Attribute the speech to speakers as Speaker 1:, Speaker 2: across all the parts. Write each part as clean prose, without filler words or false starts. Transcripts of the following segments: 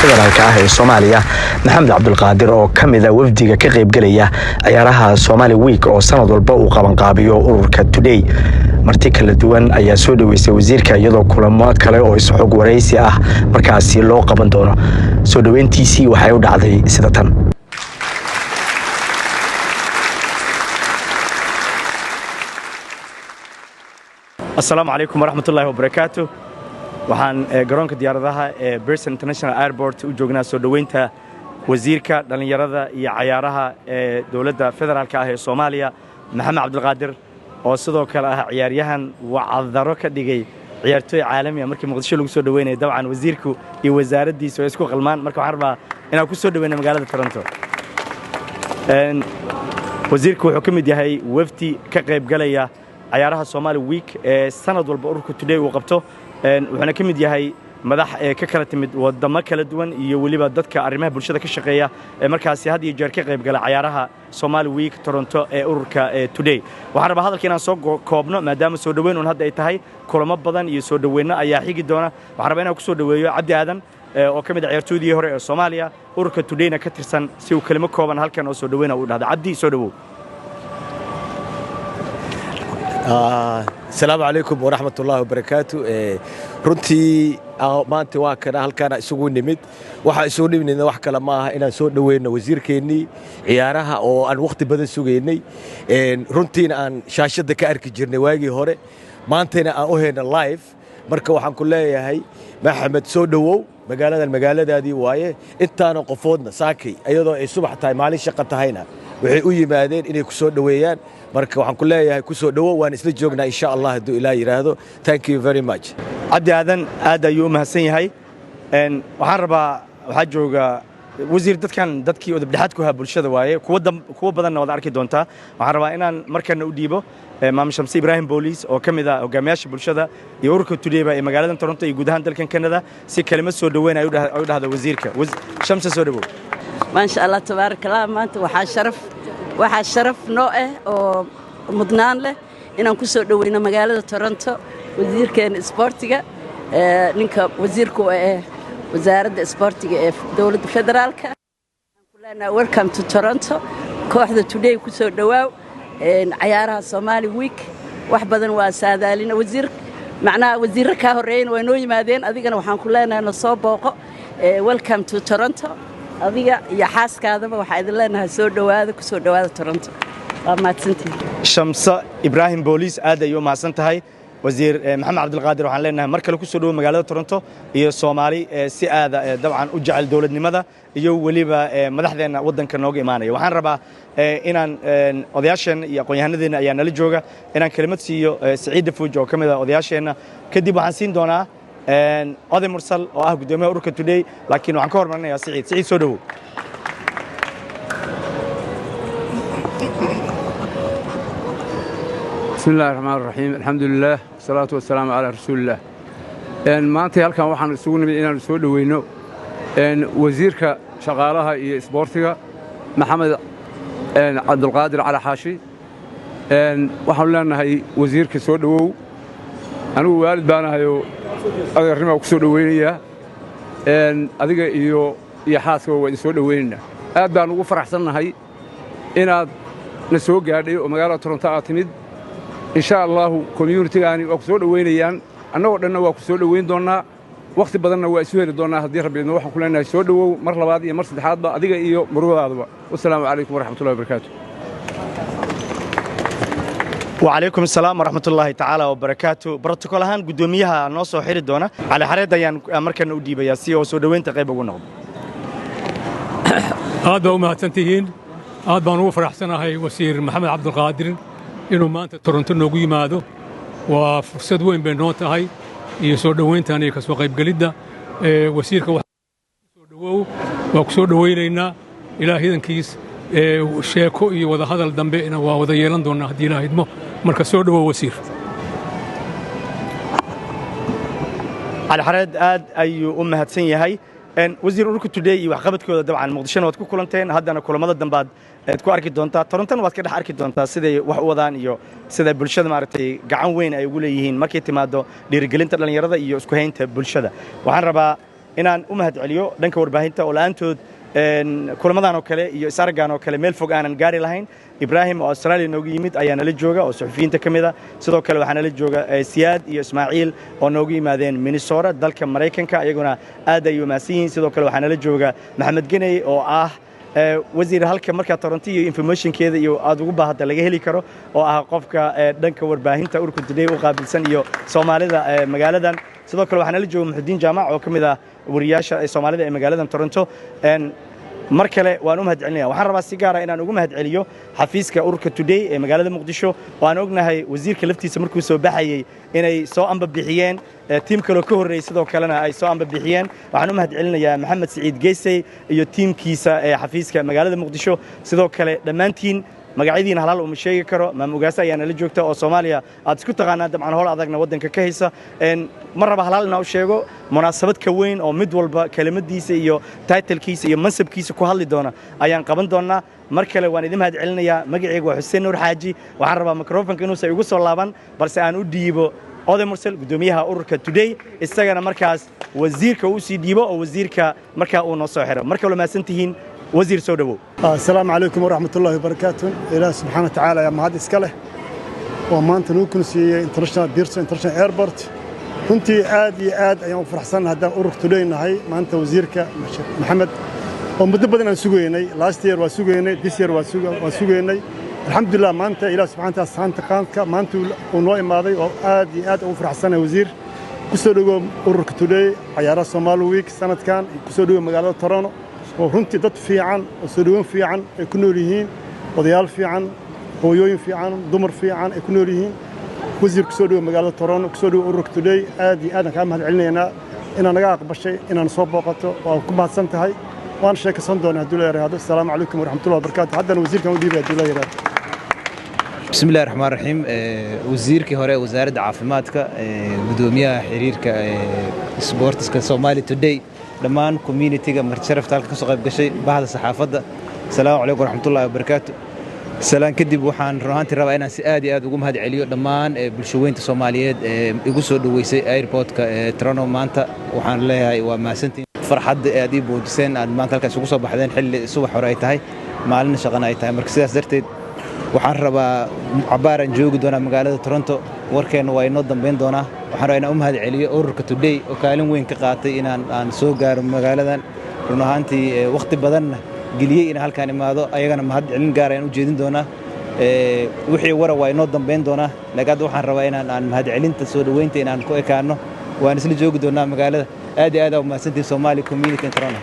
Speaker 1: Federaalka ah ee Soomaaliya, Maxamed Cabdulqaadir, oo ka mid a wafdiga ka qaybgelaya ciyaaraha Somali Week oo sanad walba uu qabanqaabiyo ururka Today. Marti kala duwan ayaa soo dhoweysay wasiirka, iyadoo kulamo kale oo isxog waraysi ah markaasi loo qaban doono. Soo dhoweyntiisii waxay u dhacday sida tan. Asalaamu calaykum waraxmatullaahi wabarakaatu. Waxaan garoonka diyaaradaha ee Pearson International Airport u joognaa soo dhoweynta wasiirka dhallinyarada iyo cayaaraha ee dowladda federaalka ah ee Soomaaliya, Maxamed Cabdulqaadir, oo sidoo kale ah ciyaaryahan wacdaro ka dhigay ciyaartooy caalami ah markii Muqdisho lagu soo dhoweynaya. Dabcan wasiirku iyo wasaaraddiisu ay isku qalmaan. Marka waxaan rabaa inaan ku soo dhoweyna magaalada Toronto. Wasiirku wuxuu ka mid yahay wafdi ka qaybgalaya cayaaraha Somali Week ee sanad walba ururka Today uu qabto, wuxuuna ka mid yahay madax ee ka kala timid wadamo kala duwan iyo weliba dadka arrimaha bulshada ka shaqeeya ee markaasi had iyo jeer ka qaybgala cayaaraha Somali Week Toronto ee ururka Today. Waxaan rabaa hadalka inaan soo koobno, maadaama soo dhoweyn uun hadda ay tahay. Kulamo badan iyo soo dhoweynno ayaa xigi doona. Waxaan rabaa inaan ku soo dhoweeyo Cabdi Aadan oo ka mid ah ciyaartooydii hore ee Soomaaliya, ururka Todayna ka tirsan, si uu kelimo kooban halkan oo soo dhoweyna uu dhahdo. Cabdi, soo dhowow.
Speaker 2: Asalaamu calaykum waraxmat ullaahi wabarakaatu. Runtii maanta waa kana halkaana isugu nimid. Waxaa isugu nimidna wax kale ma aha inaan soo dhoweyno wasiirkeennii ciyaaraha oo aan wakhti badan sugaynay, runtiina aan shaashadda ka arki jirnay waagii hore, maantayna aan u hayno live. Marka waxaan ku leeyahay, Maxamed, soo dhowow. Magaaladan magaaladaadii waaye. Intaana qofoodna saakay, iyadoo ay subax tahay, maalin shaqa tahayna, waxay u yimaadeen inay ku soo dhoweeyaan. Marka waxaan ku leeyahay, ku soo dhowow. Waan isla joognaa, insha Allah, hadduu Ilaah yidhaahdo. Thank you very much.
Speaker 1: Cabdi Aadan aad ayuu u mahadsan yahay. Waxaan rabaa, waxaa jooga wasiir, dadkan dadkii udubdhexaad ku ahaa bulshada waaye, kuwa badanna waad arki doontaa. Waxaan rabaa inaan markana u dhiibo Maam Shamse Ibraahim Booliis oo ka mid ah hogaamiyaasha bulshada iyo ururka Today ba ee magaalada Toronto iyo guud ahaan dalkan Canada, si kelimad soo dhoweyn ay u dhahdo wasiirka. Shamse, soo dhowow.
Speaker 3: Maasha Allah, tabaaraka Allah. Maanta waxaa sharaf noo ah oo mudnaan leh inaan ku soo dhoweyno magaalada Toronto wasiirkeena isboortiga, ninka wasiirku ee wasaaradda isboortiga ee dowladda federaalka. Waxaan ku leenahay, welcome to Toronto. Kooxda Today ku soo dhowaaw cayaaraha Somali Week. Wax badan waa saadaalina wasiir, macnaha wasiirro kaa horreeyana waa noo yimaadeen. Adigana waxaan ku leenahay, na soo booqo. Welcome to Toronto. Adiga iyo xaaskaadaba waxaa idin leenahay, soo dhowaada, ku soo dhowaada Toronto. Waa mahadsantihin.
Speaker 1: Shamse Ibraahim Booliis aad ayay u mahadsan tahay. Wasiir Maxamed Cabdilqaadir, waxaan leenahay mar kale ku soo dhowo magaalada Toronto iyo Soomaali si aada dabcan u jecel dowladnimada iyo weliba madaxdeenna waddanka nooga imaanaya. Waxaan rabaa inaan odayaasheenna iyo aqoon-yahanadeenna ayaa nala jooga inaan kelimad siiyo Siciidda Fuuj oo ka mid ah odayaasheenna. Kadib waxaan siin doonaa Oday Mursal oo ah guddoomiyaha ururka Today, laakiin waxaan ka hormarinayaa Siciid. Siciid, soo dhowow.
Speaker 4: بسم الله الرحمن الرحيم، الحمد لله والصلاة والسلام على رسول الله. Maanta halkan waxaan isugu nimid inaanu soo dhoweyno wasiirka shaqaalaha iyo isboortiga, Maxamed Cabdulqaadir Cali Xaashi. Waxaanu leenahay, wasiirka, soo dhowow. Anigu waalid baanahayoo adeernimaa ku soo dhoweynayaa. Adiga iyo xaaskaba waa idin soo dhoweynaynaa. Aad baan ugu faraxsannahay inaad na soo gaadhay oo magaalada Toronto aad timid. Insha Allahu community-gaani waa ku soo dhoweynayaan, annagoo dhanna waa ku soo dhoweyn doonnaa, wakhti badanna waa isu heli doonnaa haddii Rabbi idmo. Waxaan ku leenahay, soo dhowow mar labaad iyo mar saddexaadba, adiga iyo murugadaadaba. Wasalaamu calaykum waraxmatullahi wabarakaatu.
Speaker 1: وعليكم السلام ورحمة الله تعالى وبركاته. بروتوكول ahaan gudoomiyaha noo soo xiri doona. Cali Xareed ayaan markana u dhiibayaa si oo soo dhoweynta qayb ugu noqdo.
Speaker 5: Aad baa u mahadsantihiin. Aad baan ugu faraxsanahay wasiir Maxamed Cabdulqaadir inuu maanta Toronto noogu yimaado. Waa fursad weyn bay noo tahay iyo soo dhoweyntan iyo kasoo qaybgelidda wasiirka. Soo dhowow, waa ku soo dhoweynaynaa. Ilaah idankiis sheeko iyo wadahadal dambena waa wada yeelan doonnaa haddii Ilaah idmo. Marka soo dhowow, wasiir.
Speaker 1: Cali Xareed aad ayuu u mahadsan yahay. Wasiir, ururka Today iyo waxqabadkooda dabcan Muqdishona waad ku kulanteen, haddana kulamada dambaad aad ku arki doontaa, Torontona waad ka dhex arki doontaa siday wax u wadaan iyo sida bulshada maaragtay gacan weyn ay ugu leeyihiin markay timaado dhiirigelinta dhallinyarada iyo isku haynta bulshada. Waxaan rabaa Inaan u mahad celiyo dhanka warbaahinta oo la'aantood kulamadan oo kale iyo is-araggan oo kale meel fog aanan gaari lahayn. Ibraahim oo Australia noogu yimid ayaa nala jooga oo suxufiyiinta ka mid a. Sidoo kale waxaa nala jooga Siyaad iyo Ismaaciil oo noogu yimaadeen Minnesota, dalka Maraykanka, iyaguna aad ay u mahadsan yihiin. Sidoo kale waxaa nala jooga Maxamed Geney oo ah wasiir halka markaa Toronto iyo informationkeeda iyo aad ugu baahata laga heli karo, oo ah qofka dhanka warbaahinta ururka Today u qaabilsan iyo Soomaalida magaaladan. Sidoo kale waxaa nala jooga Muxudiin Jaamac oo ka mid ah wariyaasha Soomaalida ee magaaladan Toronto. Mar kale waan u mahad celinaya. Waxaan rabaa si gaara inaan ugu mahad celiyo xafiiska ururka Today ee magaalada Muqdisho, oo aan ognahay wasiirka laftiisa markuu soo baxayey inay soo amba bixiyeen, tiim kaloo ka horreeyey sidoo kalena ay soo amba bixiyeen. Waxaan u mahad celinayaa Maxamed Siciid Geysey iyo tiimkiisa ee xafiiska magaalada Muqdisho. Sidoo kale dhammaantiin magacyadiina halaal uma sheegi karo. Maam Ugaase ayaa nala joogta oo Soomaaliya aad isku taqaanaa, dabcan howl adagna waddanka ka haysa. Ma raba halaal inaa u sheego. Munaasabad ka weyn oo mid walba kelimadiisa iyo titlekiisa iyo mansabkiisa ku hadli doona ayaan qaban doonaa. Mar kale waan idin mahad celinayaa. Magacaygu waa Xuseen Nuur Xaaji. Waxaan rabaa microfonka inuusan igu soo laaban, balse aan u dhiibo Oday Mursal, guddoomiyaha ururka Today, isagana markaas wasiirka uu sii dhiibo oo wasiirka markaa uu noo soo xiro. Marka wala mahadsan tihiin. Wasiir, soo dhowow.
Speaker 6: Asalaamu calaykum waraxmat ullahi wabarakaatu. Ilaah subxaana wa tacaala ayaa mahad iska leh oo maanta nagu kunsiiyey International Pearson International Airport. Runtii aad iyo aad ayaan u faraxsannahay haddaan ururka Today nahay. Maanta wasiirka Maxamed oo muddo badan aan sugaynay, last year waa sugaynay, this year waa sugaynay, alxamdulilah maanta Ilaah subxana wa taala saanta qaanka maanta uu noo imaaday oo aad iyo aad ugu faraxsannahay. Wasiir, ku soo dhowow ururka Today, cayaaraha Somali Week sanadkan. Ku soo dhowow magaalada Toronto oo runtii dad fiican oo soo dhoweyn fiican ay ku nool yihiin, odayaal fiican, hooyooyin fiican, dumar fiican ay ku nool yihiin. Wasiir, ku soo dhowow magaalada Toronto, ku soo dhowow ururka Today. Aad iyo aad aan kaa mahad celinaynaa inaad naga aqbashay inaan soo booqato. Waa ku mahadsan tahay. Waan sheekaysan doonaa hadduu la yaraado. Asalaamu calaykum waraxmatullahi wabarakaatu. Haddana wasiirkan u dhiibay hadduu la yaraado.
Speaker 7: Bismi illahi raxmaan raxiim. Wasiirkii hore wasaaradda caafimaadka, gudoomiyaha xiriirka sportiska Somali Today, dhammaan communitiga martisharafta halka ka soo qayb gashay, bahda saxaafadda, asalaamu calaykum waraxmatullahi wabarakaatu. Salaan kadib, waxaan run ahaantii rabaa inaan si aad iyo aad ugu mahad celiyo dhammaan bulshaweynta Soomaaliyeed ee igu soo dhoweysay airportka ee Toronto maanta. Waxaan leeyahay waa mahadsantiin farxadda aad ii muujiseen, aad maanta halkaas ugu soo baxdeen xilli subax hore ay tahay, maalin shaqana ay tahay. Marka sidaas darteed waxaan rabaa cabaaraan joogi doonaa magaalada Toronto, warkeenna waa inoo dambayn doonaa. Waxaan rabaa inaan u mahad celiyo ururka Today oo kaalin weyn ka qaatay inaan aan soo gaaro magaaladan, run ahaantii wakhti badanna geliyey inaan halkaan imaado. Ayagana mahad celin gaar ayaan u jeedin doonaa. Wixii wara waa inoo dambayn doonaa, laakiin hadda waxaan rabaa inaan aan mahad celinta soo dhoweynta inaan ku ekaano. Waan isla joogi doonaa magaalada. Aad iyo aad aa u mahadsantihin, Somali community in Toronto.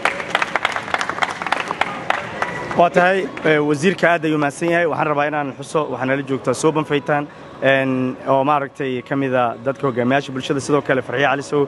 Speaker 1: Waa tahay, wasiirka aad ayuu mahadsan yahay. Waxaan rabaa inaan xuso waxaa nala joogtaa Sooban Faytaan oo maaragtay ka mida dadka hogaamiyaasha bulshada, sidoo kale Farxiye Cali Sow.